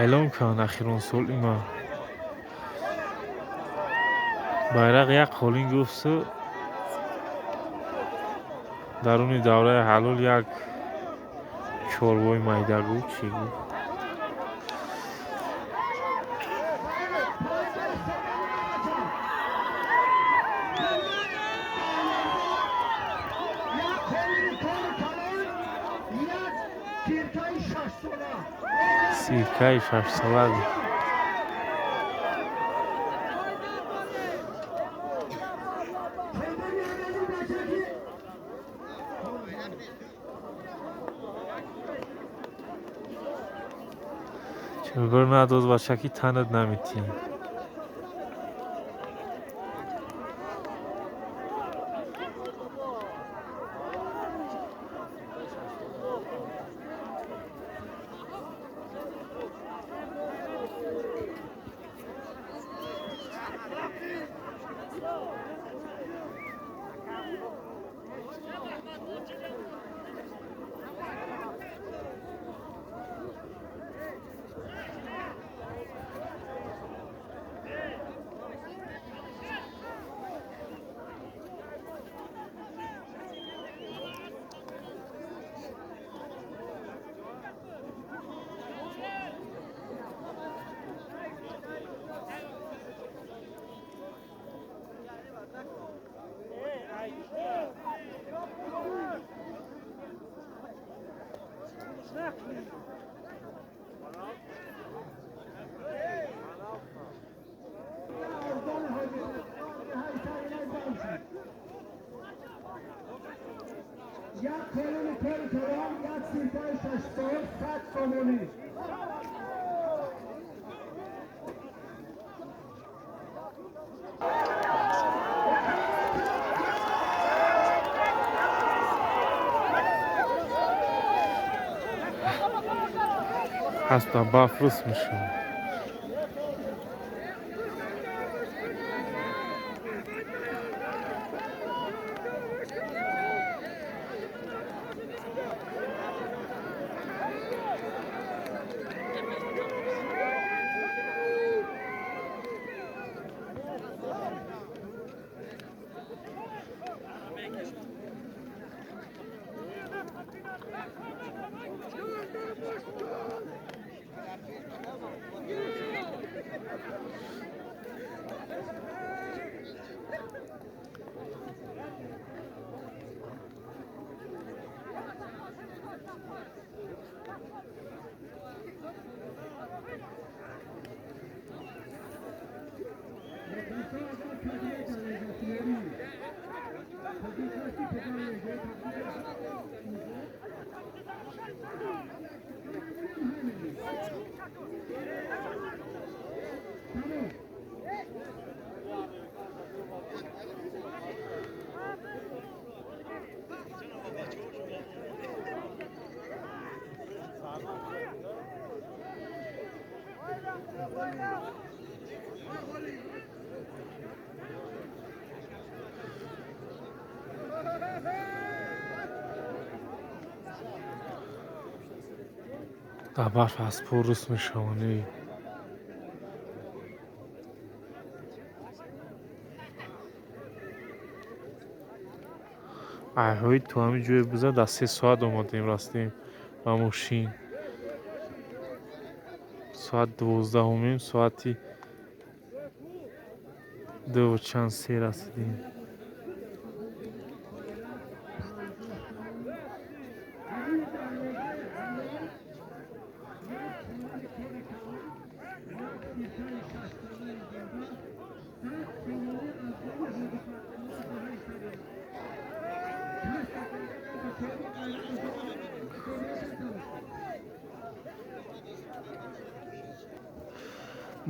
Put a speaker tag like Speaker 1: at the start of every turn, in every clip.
Speaker 1: Эълон кунанд ахирон сол има байрақ як қолин гуфту даруни давраи ҳалол як чорвои майда гуфт, чӣ гуфт. Сиркаи шашсола. Чилбир надоз, бачаки, танат наметиҳем.
Speaker 2: یک کلون پر کلام، یک سیرکای 6 سال، 100 سومونی.
Speaker 1: Ҳаста баф рӯс мешавад. Дар барф аспҳо рӯс мешаванд. Эй, айҳои ту ҳамин ҷое биза, дар 3 соат омадем, растем ба мошин. Соат 12 омем, соати дуву чанд, се расидем.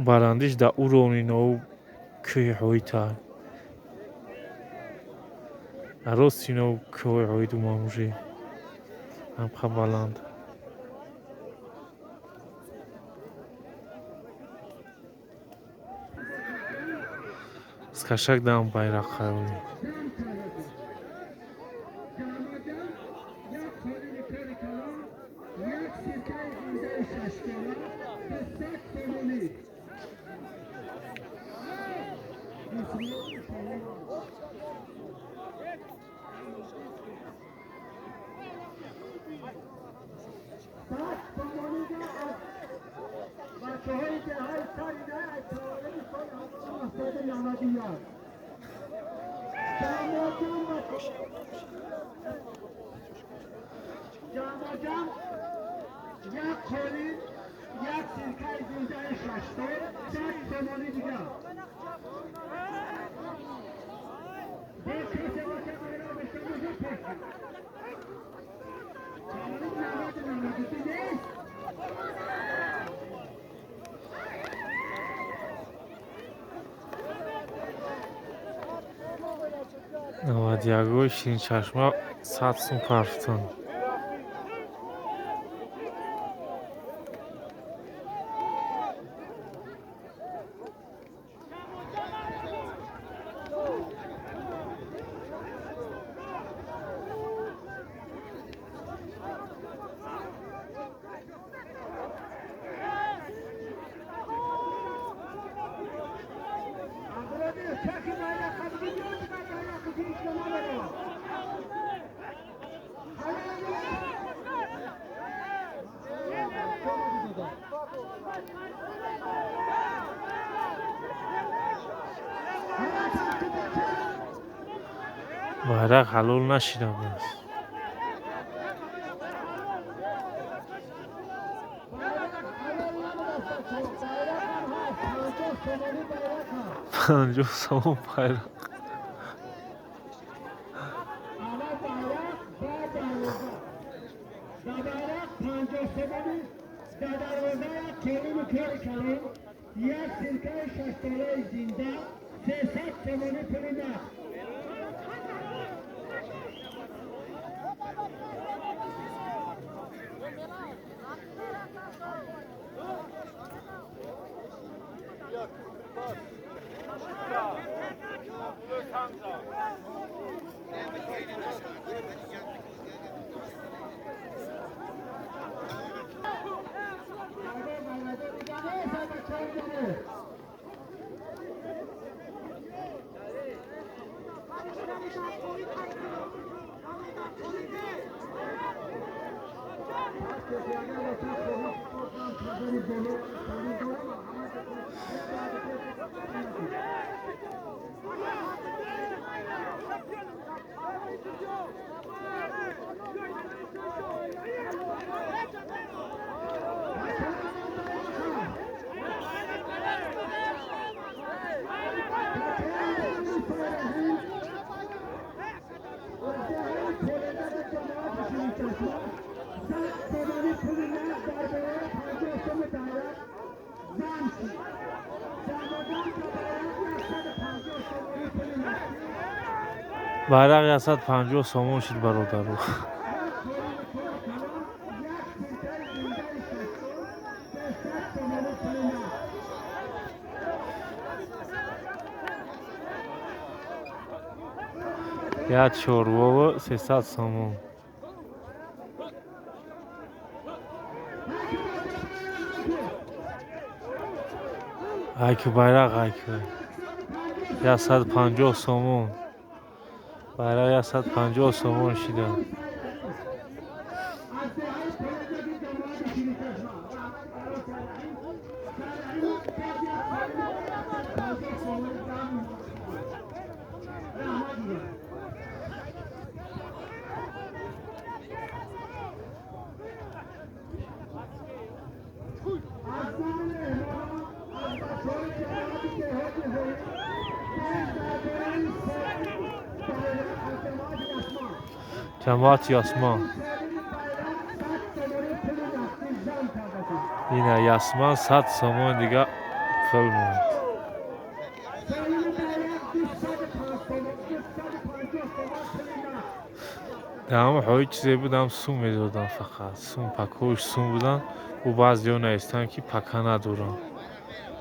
Speaker 1: Баландиш дар уровни нову кӯҳи Ҳоита, рости нову кӯҳи Ҳоит умамуже ҳамқа баланд. Скашак дам байрақ қароли.
Speaker 2: калон, як сиркаи зиндаи шашдона, 200 сомонӣ. 100 сомонӣ аз бачаҳои деҳаи Саринаи аз таваллуди соли 1991. Ҷамоҷам як қолин, як сиркаи зиндаи шашдон, 100 сомонӣ дигар. Бо касе боша байроқ дошта боша, пеш. Таваллуд 90-92 нест.
Speaker 1: 91-ҳои Ширинчашма 100 сум партофтанд. Байрақ ҳалол нашида будааст. 50 сомон байрақ.
Speaker 2: Як сиркаи шаштолаи зинда, 300 сомонӣ пули нақд.
Speaker 1: Байрақ 150 сомон шуд, бародару. Як чорвову 300 сомон. Айки байрақ, айки. 150 сомон. Байрақ 150 сомон шида. Ҷамоати Ясман. Ина Ясман 100 сомон дига пул монд. Дар ҳои чизе будам, сум медодам фақат. Сум пакош сум будан. Ӯ баъзеҳо навистанд, ки пака надорам.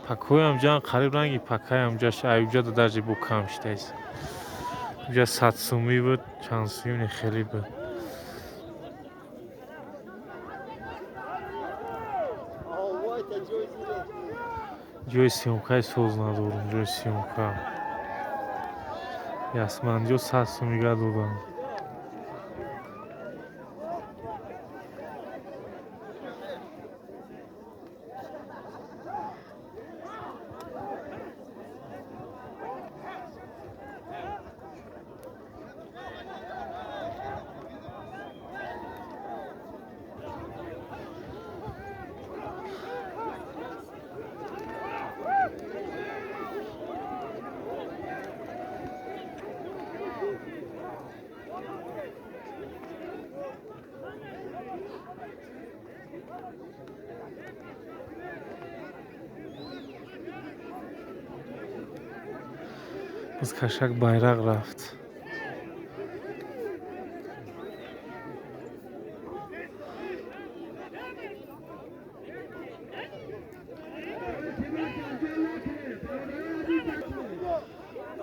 Speaker 1: Пакоям ҷан қариб ранги пакаям ҷаш аюҷа дарҷи бу кам шудааст. Уҷа 100 сумӣ буд, чанд сумӣ хеле буд. Ҷои съёмкаи соз надорум, ҷои съёмка. Ясмандиё 100 сумига доданд. Бузкашак байрақ рафт.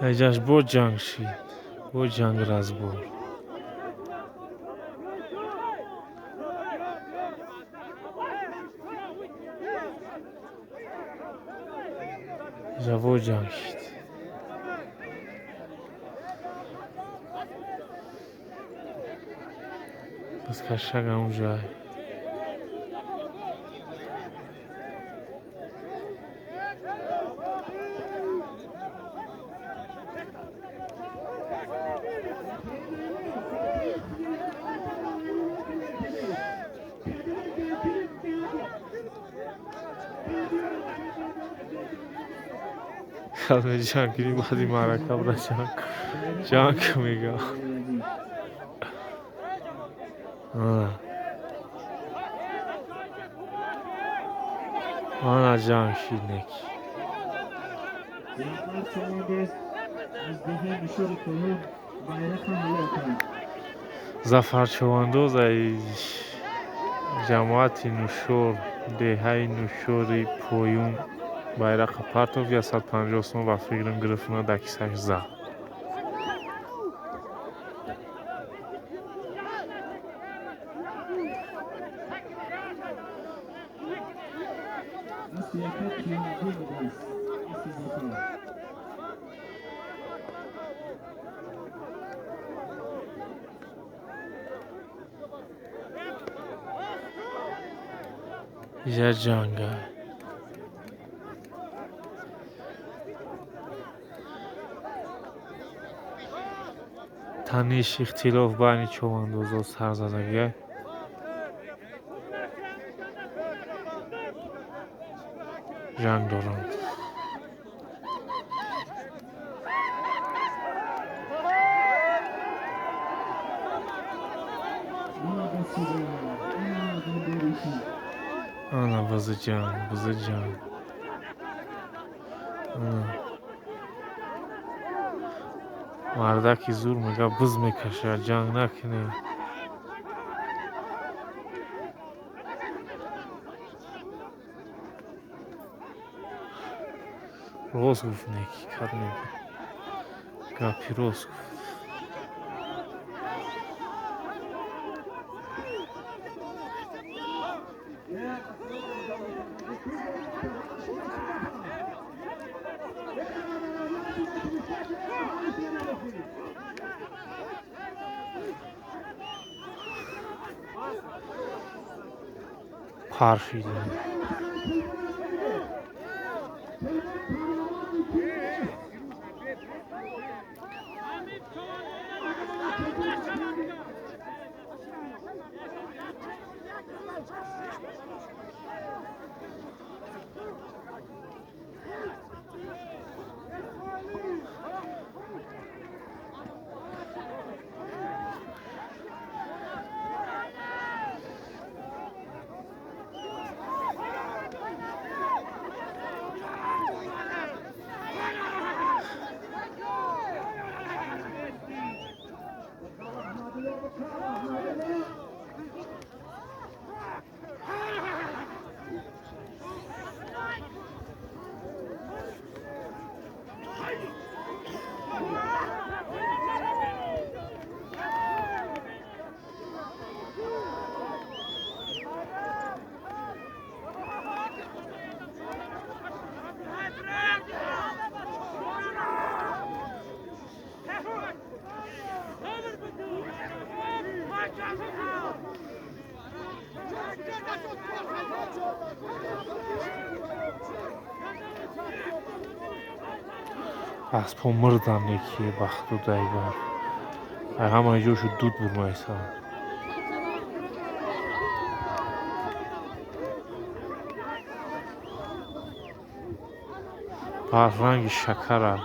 Speaker 1: Эҷаш бо ҷанг шид, бо ҷанг разбор. Ҷаво ҷанг шид. Бузкашак ҳамунҷай. Ҷанг кунӣ, баъди маърака бира ҷанг мегӯям. Ана ҷанг шид неки. Зафар Човандоз ай ҷамоати Нушор, деҳаи Нушори Поюн байрақа партофт, 150 сом ба фикрам гирифтна дар кисаш зад. Я ҷанга. Таниш ихтилоф байни човандозо сарзадагия. Ҷанг доранд. Ана бизы ҷанг, бизы ҷанг. Ана. Мардаки зур мега биз мекашад, ҷанг накунем. Рост гуфт неки, кад мегӯ. Гапи рост гуфт. Пар шидем. Аспҳо мурданд, неки бахту дай барф. Ай ҳамаи ҷошу дуд бурмайсад. Барф ранги шакара.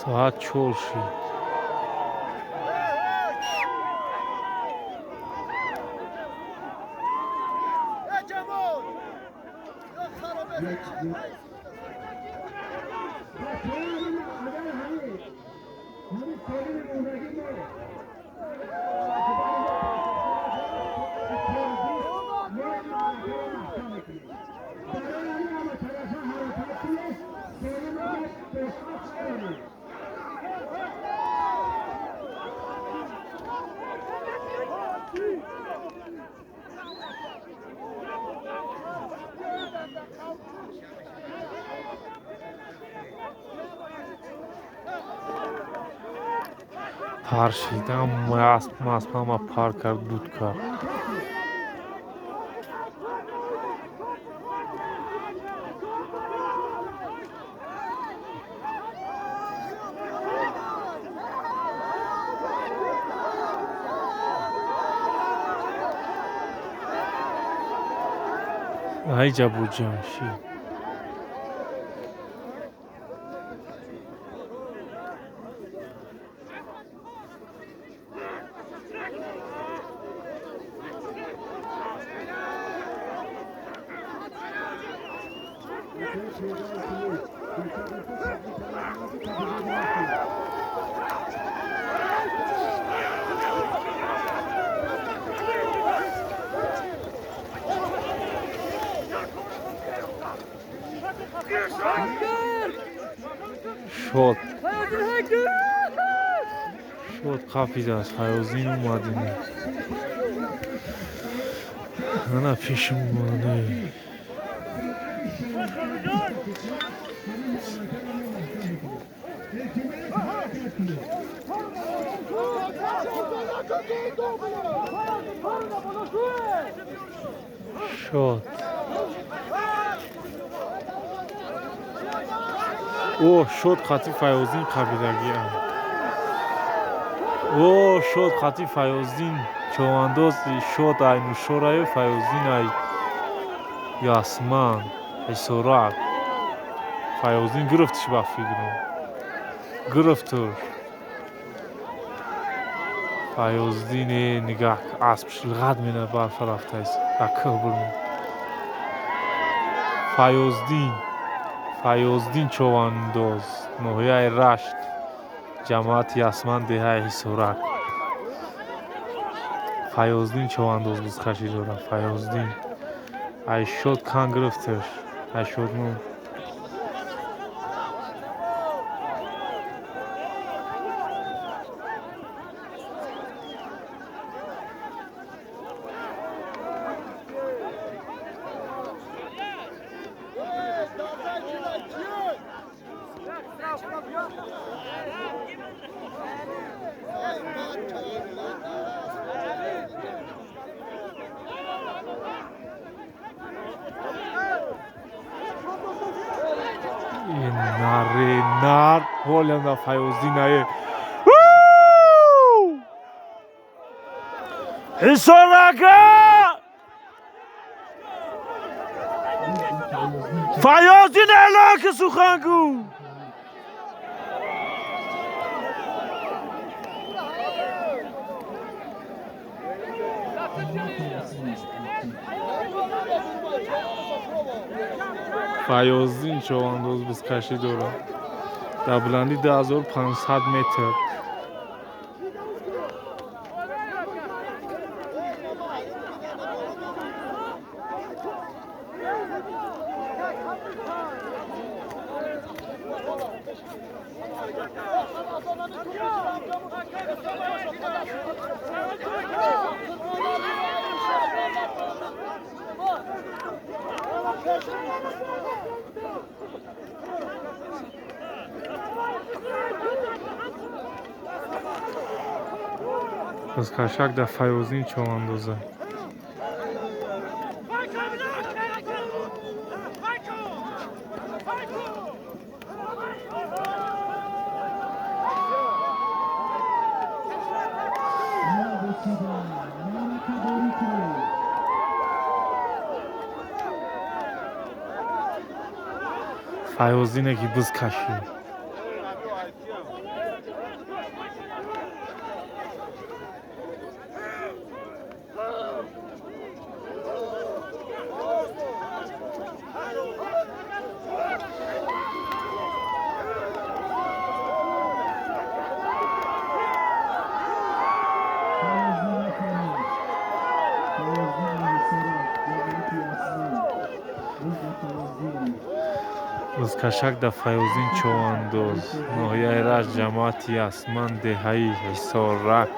Speaker 1: Соат 4 шид. Пар шид, ҳама асп масп ҳама пар кард, дуд кард. Айҷа буд Ҷамшид. Шод. Шод қафидааст Файёздину Мадина. Ана пеши мадина. Шод. О, шод қати Файёздин қабидагиам. О, шод қати Файёздин човандоз шод ай Нушораю Файёздин ай Ясман Ҳисорак. Файёздин гирифтиш ба фикрам. Гирифтуш. Файёздин нигаҳ аспш лғат мена барфа рафтааст. Ба кӯҳ бурмед. Файёздин Файёздин човандоз ноҳияи Рашт, ҷамоати Ясман, деҳаи Ҳисорак. Файёздин човандоз бузкашӣ дорад. Файёздин ай шод кан гирифташ. Ай шодну наре нар ҳолям Файёздин ае. Ҳисорака! Файёздин эълон ки сухангӯ! Файёздин човандоз бузкашӣ дорад. Дар баландии 2500 метр. Бузкашак дар Файёздин човандоза. Файёздине ки буз кашид. Бузкашак дар Файёздин човандоз, ноҳияи Рашт, ҷамоати Ясман, деҳаи Ҳисорак.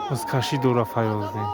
Speaker 1: Бузкашӣ дора Файёздин.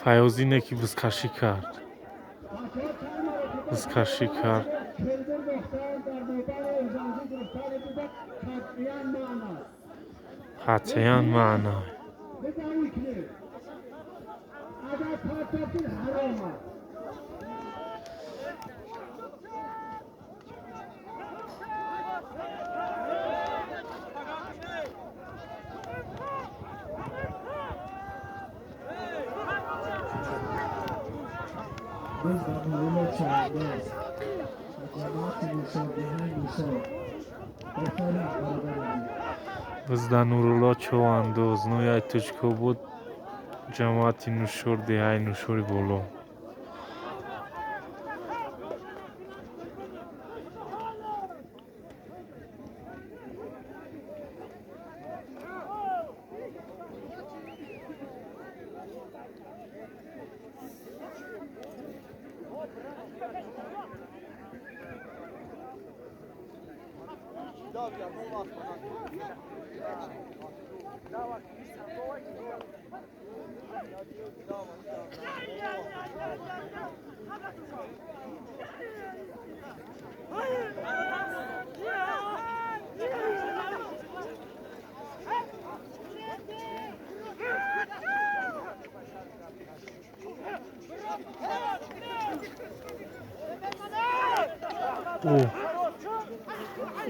Speaker 1: Файёздине ки бузкашӣ кард. Бузкашӣ кард. Қатъиян маъно. Буз дар Нурулло човандоз, ноҳияи Тоҷикобод, ҷамоати Нушор, деҳаи Нушори боло.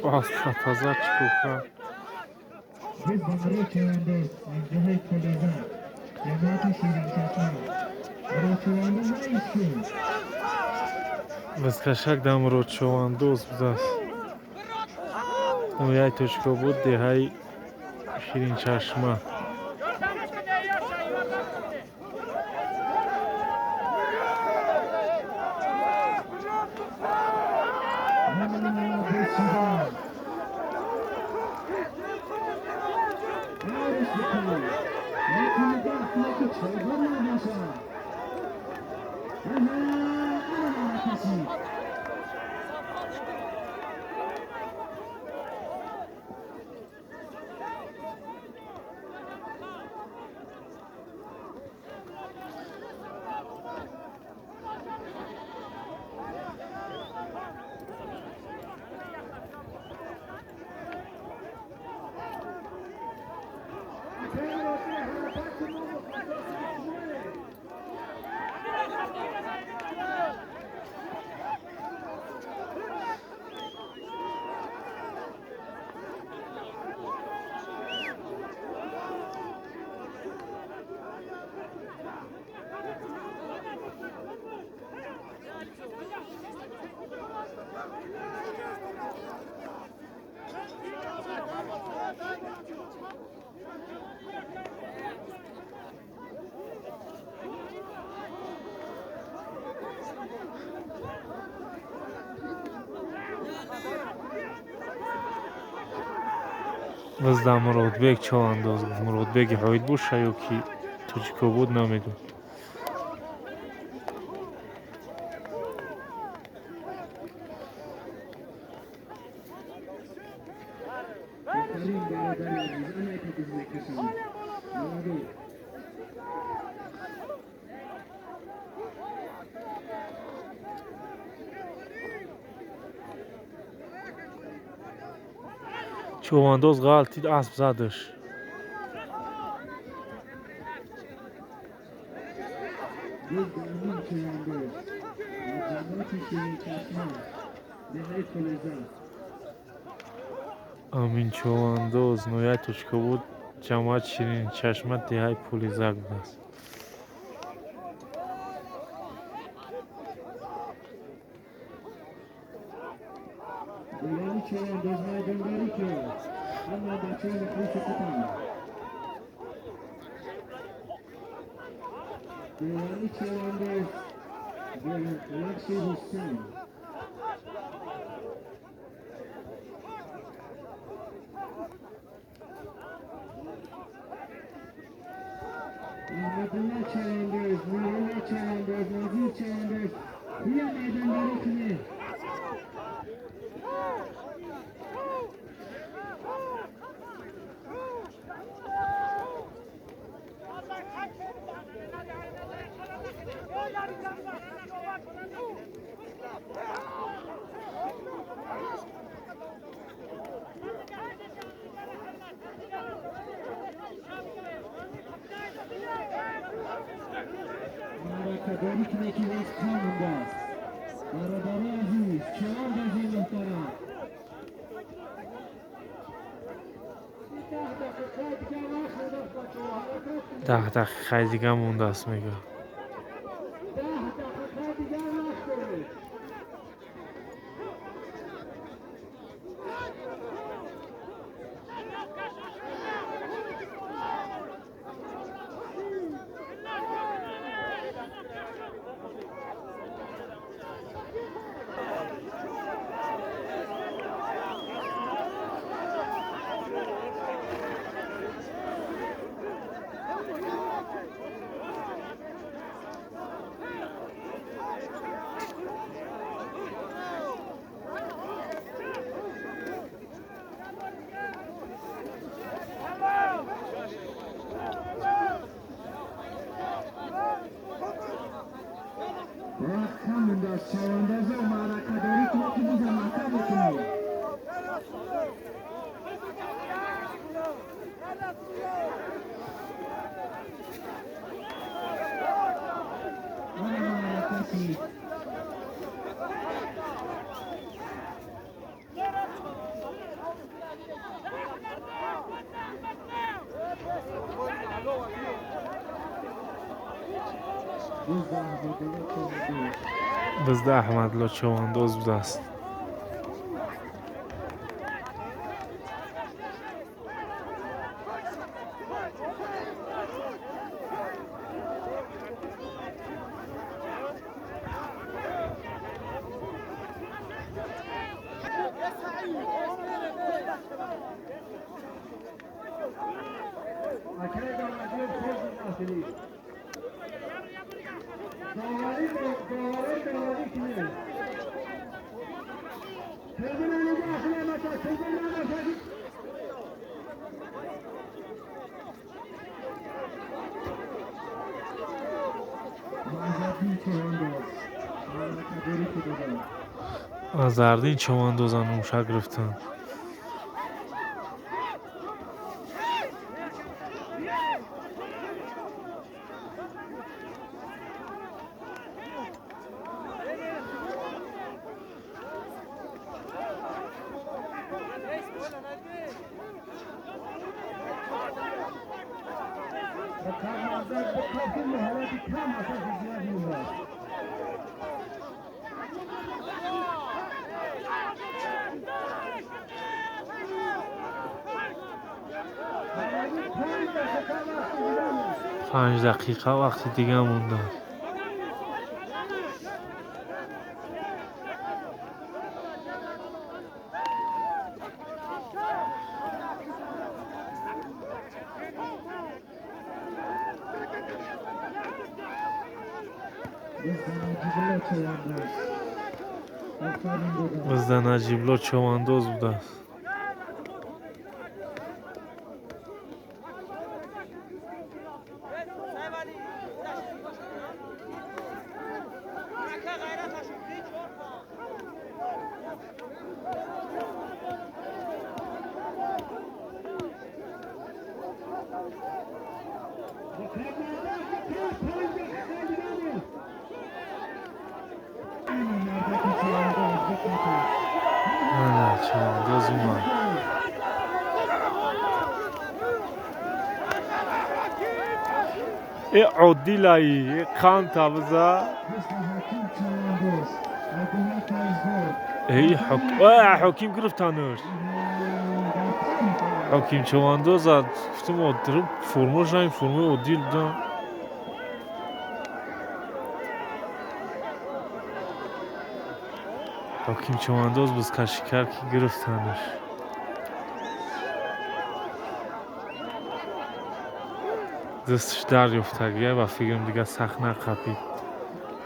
Speaker 1: О, асп таза чӣ кор кард?
Speaker 2: Боз ба Мурод Чавандоз аз ҷоҳои Пулизак, ҷамоати Ширинчашма. Мурод Чавандоз ҳайф шуд.
Speaker 1: Бузкашак дар Мурод Чавандоз будааст. Ноҳияи Тоҷикобод, деҳаи Ширинчашма.
Speaker 2: Бесидан. Ариш бикун. Якуни даҳ, яки чорум мебошад. Аҳа, ана маъракашид.
Speaker 1: Боз дар Муродбек Чавандоз гуфт. Муродбеги ҳоид боша ё ки Тоҷикобод, намедонам.
Speaker 2: Беҳтарин, бародари азиз, ана яке мекашам. Молодец.
Speaker 1: Чавандоз ғалтид, асп задаш.
Speaker 2: Боз ба Амин Чавандоз аз ҷамоати Ширинчашма, деҳаи Пулизак.
Speaker 1: Амин Чавандоз, ноҳияи Тоҷикобод, ҷамоати Ширинчашма, деҳаи Пулизак будааст.
Speaker 2: Гулали Чавандоз, майдонгарӣ ки ҳама бачаҳо мухлиси худанд. Гулали Чавандоз бо нақши Рустам. Аҳмадулло Чавандоз, Нурулло Чавандоз, Назир Чавандоз, бия майдонгарӣ кунед. Маъракадорӣ кунед, ки вақт кам мондааст. Бародарои азиз, чавандози муҳтарам.
Speaker 1: 10 дақиқаи дига мондааст, мегӯяд.
Speaker 2: 10 дақиқа дигар вақт доред. Вақт кам мондааст, чавандозо, маъракадорӣ кунед, ки бозам маҳкам мекунем. Ана.
Speaker 1: Бизда Аҳмадулло Човандоз будааст. Азардин човандозан мушак гирифтанд. Панҷ дақиқа вақти дига монда. Бизда Наҷибло човандоз будааст. Човандоз омад. Э Одилаи, э қанта биза. Эй ҳоким гирифтанаш. Ҳоким човандоз гуфтум формаш ранг формаи Одил будан. Ҳоким човандоз бузкашӣ кард ки гирифтанаш. Дасташ дар ёфтагия ба фикрам дига сахт нақапид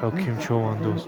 Speaker 1: ҳоким човандоз.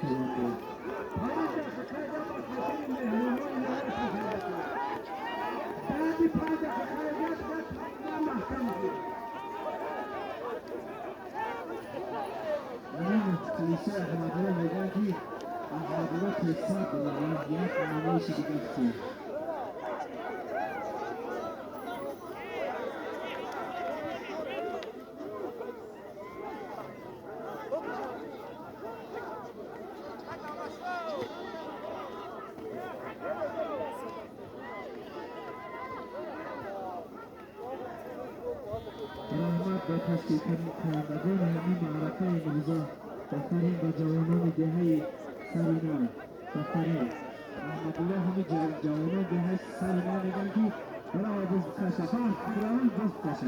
Speaker 2: رحمت به تشکیل کنندگان همین معرکه امروزه، آفرین به جوانان دهه سرینا، آفرین احمدالله. همین جوانان دهه سرینا میگن که برای بزکشه برای بزکشه.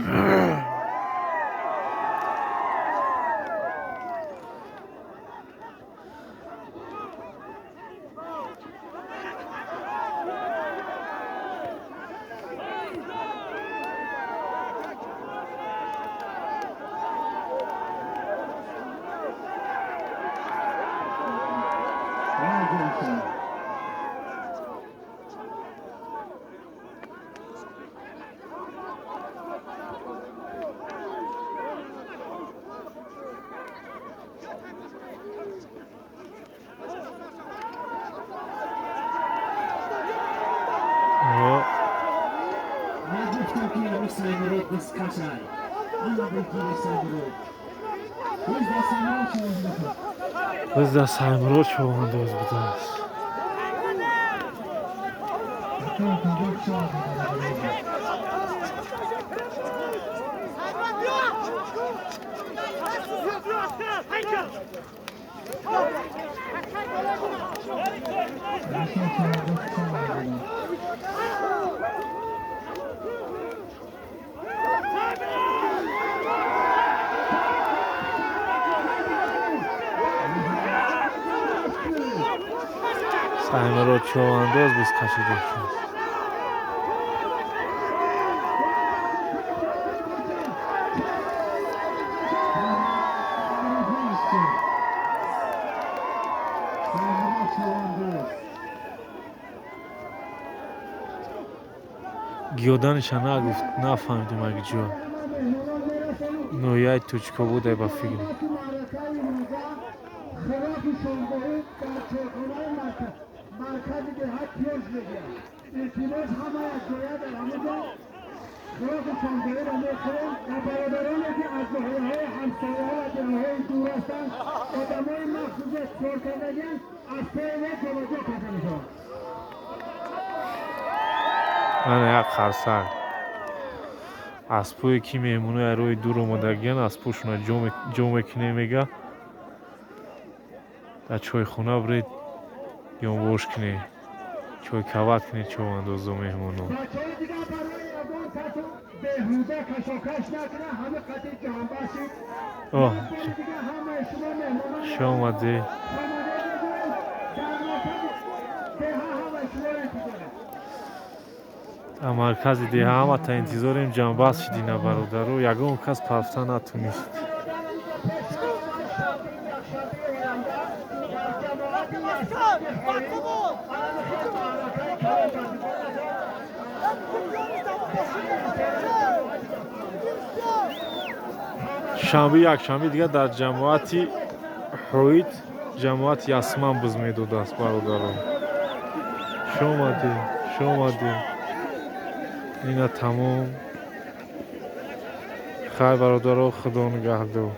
Speaker 1: Бизда Саймурод човандоз будааст. Саймурод човандоз биз кашида шуд. Гиёданиша нагуфт, нафаҳмидим аги ҷо. Ноҳияи Тучкобод ба фикр.
Speaker 2: مرکزی деҳа пиёз мегирад. Илтимос, ҳама якҷоя дар ҳамаҷо хӯроки шомгоҳиро мехӯрем ва бародароне ки аз ноҳияҳои ҳамсояҳо ва деҳаҳои дур ҳастанд, одамои махсусе кор кардагианд, аз пои мо ҷобаҷо карда мешаванд.
Speaker 1: Ана як қарсак. Аспое ки меҳмонои роҳи дур омадагиянд, аспошона ҷо мекунем, мега. Дар чойхона биред, ёнбош кунед, чойкават кунед човандозо меҳмоно.
Speaker 2: Бачаҳои дигар барои ягон касу беҳуда кашокаш накунад, ҳама қатъи ҷаҳонбахшид.
Speaker 1: Оҳ,
Speaker 2: дигар ҳамаи шумо меҳмонон
Speaker 1: хуш омадед.
Speaker 2: Дар маркази деҳа ҳамаи шуморо интизорем.
Speaker 1: Дар маркази деҳа ҳамата интизорем. Ҷамъбаст шидина, бародаро, ягон кас пафта натунист. Шанби, якшанби дигар дар ҷамоати Ҳоид, ҷамоати Ясман буз медодааст, бародаро. Хуш омадед, хуш омадед. Ина тамом. Хайр, бародаро, худо нигаҳдор.